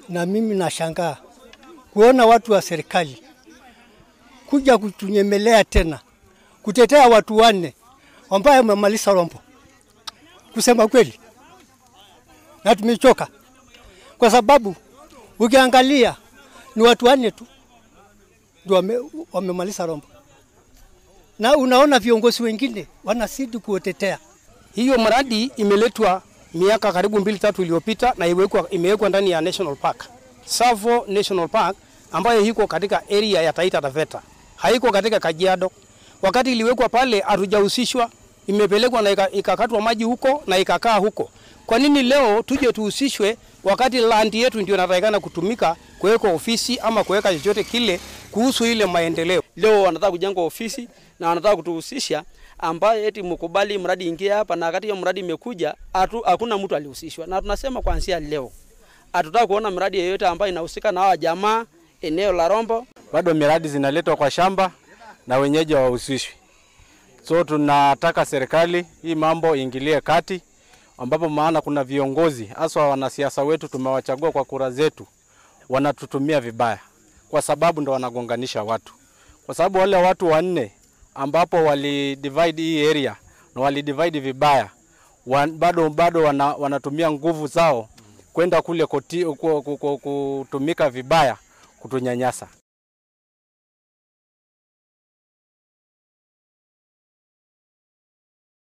Na mimi nashangaa kuona watu wa serikali kuja kutunyemelea tena, kutetea watu wanne ambao wamemaliza Rombo. Kusema kweli, na tumechoka, kwa sababu ukiangalia ni watu wanne tu ndio wamemaliza Rombo, na unaona viongozi wengine wanazidi kuotetea. Hiyo mradi imeletwa miaka karibu 2-3 iliyopita na imewekwa ndani ya National Park, Tsavo National Park, ambayo iko katika area ya Taita Taveta, haiko katika Kajiado. Wakati iliwekwa pale hatujahusishwa, imepelekwa na ikakatwa maji huko na ikakaa huko. Kwa nini leo tuje tuhusishwe wakati land yetu ndio inatakikana kutumika kuweka ofisi ama kuweka chochote kile kuhusu ile maendeleo? Leo wanataka kujenga ofisi na wanataka kutuhusisha, ambaye eti mkubali mradi ingie hapa, na wakati hiyo mradi imekuja hakuna mtu alihusishwa. Na tunasema kuanzia leo hatutaki kuona mradi yeyote ambayo inahusika na hawa jamaa eneo la Rombo. Bado miradi zinaletwa kwa shamba na wenyeji hawahusishwi. So tunataka serikali hii mambo ingilie kati, ambapo maana kuna viongozi haswa wanasiasa wetu tumewachagua kwa kura zetu wanatutumia vibaya, kwa sababu ndo wanagonganisha watu. Kwa sababu wale watu wanne ambapo wali divide hii area na wali divide vibaya, bado wanatumia nguvu zao kwenda kule kutumika vibaya kutunyanyasa.